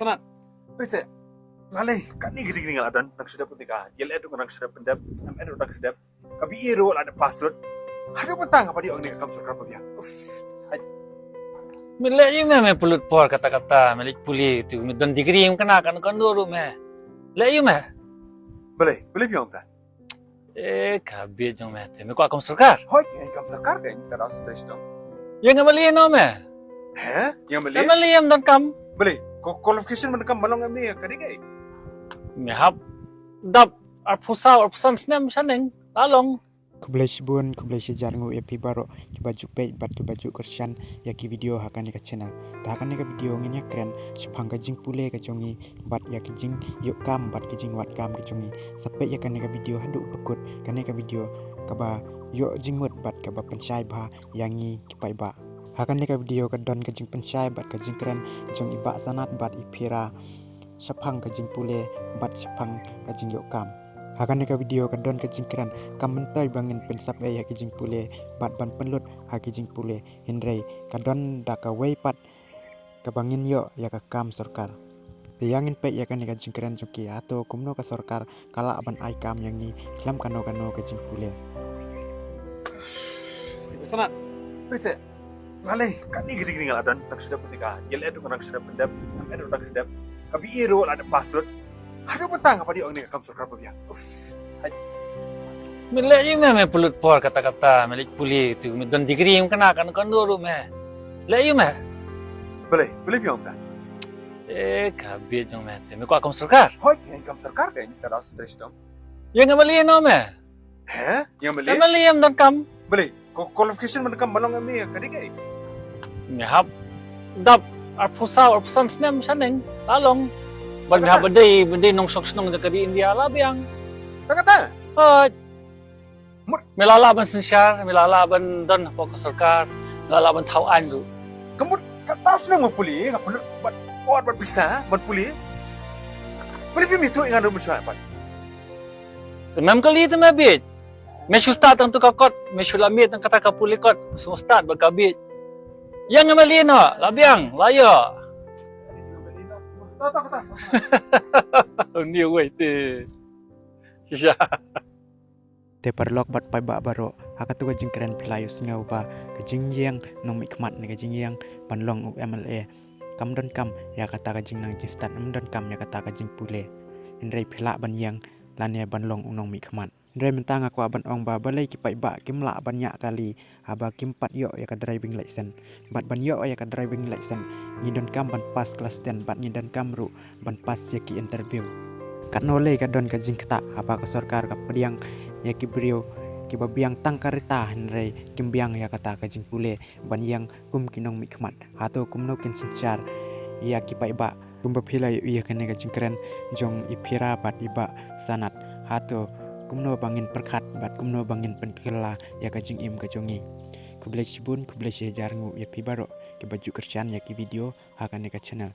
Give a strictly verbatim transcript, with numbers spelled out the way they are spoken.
Sanad, phi seh. Ngalei, kane ka degree nga la don, nang shu dep pynthika. D el ed ruh nang shu dep pyndep, M ed ruh nang shu dep. Ka B A ruh la dep pass lut. Haduh mynta nga pat ïoh kane ka kam sorkar ba biang. Uff, hai. Me leh ïa me, me pynlut por katta katta, me leit pule tu, me don degree, me kane kane kane ruh me. Leh ïa me. Balei, balei phi ong kumta? Eh, ka bit jong me te. Me kwah kam sorkar? Hooid, ïa kam sorkar ka, ïa ka dei shisha dong. Ïa nga mali no me. He? Ïa mali? Nga mali ïa, ym don kam. Balei, ko qualification ban don kam ban long M L A ka dei kaei? Me hap dap arphew saw, arphew san snem shaneng. La long. Khublei shibun, khublei shihajar nguh ïa phi baroh kiba ju peit bad kiba ju kyrshan ïa ki video ha kane ka channel. Te ha kane ka video ngin ïa kren shaphang ka jingpule ka jong ngi bad ïa ki jingïoh kam bad ki jingwad kam ka jong ngi. Sa peit ïa kane ka video haduh ba kut, kane ka video kaba ïoh jingmut bad kaba pynshai bha ïa ngi ki paidbah. Ha kane ka video ka don ka jingpynshai bad ka jingkren jong i Bah Sanad bad i Phira shaphang ka jingpule bad shaphang ka jingïoh kam. Ha kane ka video ka don ka jingkren, kam myntoi ba ngin pynsap ei ha ki jingpule bad ban pynlut ha ki jingpule, hynrei ka don da kawei pat kaba ngin ïoh ïa ka kam sorkar. Te ïa ngin peit ïa kane ka jingkren jong ki, hato kumno ka sorkar ka lah ban ai kam ïa ngi khlem kano kano ka jingpule. Sanad, phi seh. Ngalei, kane ka degree nga la don, nang shu dep pynthika. D el ed ruh nang shu dep pyndep, M ed ruh nang shu dep. Ka B A ruh la dep pass lut. Haduh mynta nga pat ïoh kane ka kam sorkar ba biang. Uff, hai. Me leh ïa me, me pynlut por katta katta, me leit pule tu, me don degree, me kane kane kane ruh me. Leh ïa me. Balei, balei phi ong kumta? Eh, ka bit jong me te. Me kwah kam sorkar? Hooid, ïa kam sorkar ka, ïa ka dei shisha dong. Ïa nga mali no me. He? Ïa mali? Nga mali ïa, ym don kam. Balei, ko qualification ban don kam ban long M L A ka dei kaei? Me hap dap arphew saw, arphew san snem shaneng. La long. Bad me hap ba dei, ba dei nongshong shnong jong ka ri India, la biang. Tang kata? Hooid. Mut. Me la lah ban synshar, me la lah ban don hapoh ka sorkar, me la lah ban thaw aiñ ruh. Ka mut, kata snem nga pule, nga pule, bad por bad pisa ban pule. Pule phi, me ïathuh ïa nga ruh mynshuwa pat. Te mem kali te me bit. Me shu start tang tu ka kot, me shu la miet tang kata ka pule kot, shu start bad ka bit. Ïa nga mali no, la biang, la ïoh. Ni wei te. Shisha. Te paralok bad paidbah baroh, ha katu ka jingkren phi la ïohsngew ba ka jingïeng nongmihkhmat ne ka jingïeng ban long u M L A kam donkam ïa kata ka jingnang jingstad, ym donkam ïa kata ka jingpule. Hynrei phi lah ban ïeng lane ban long u nongmihkhmat. Hynrei mynta nga kwah ban ong ba balei ki paidbah kim lah ban ñiah kali haba kim pat ïoh ïa ka driving license. Bad ban ïoh ïa ka driving license, ngi donkam ban pass class ten bad ngi donkam ruh ban pass ïa ki interview. Katno lei ka don ka jingktah haba ka sorkar ka pdiang ïa ki briew kiba biang tang ka rta hynrei kim biang ïa kata ka jingpule ban ïeng kum ki nongmihkhmat. Hato kumno kin synshar ïa ki paidbah? Kumba phi la ïohi ïa kane ka jingkren jong i Phira bad i Bah Sanad, hato kumno ba ngin pyrkhat bad kumno ba ngin pynkylla ïa ka jingim ka jong ngi? Khublei shibun, khublei shihajar nguh ïa phi baroh kiba ju kyrshan ïa ki video ha kane ka channel.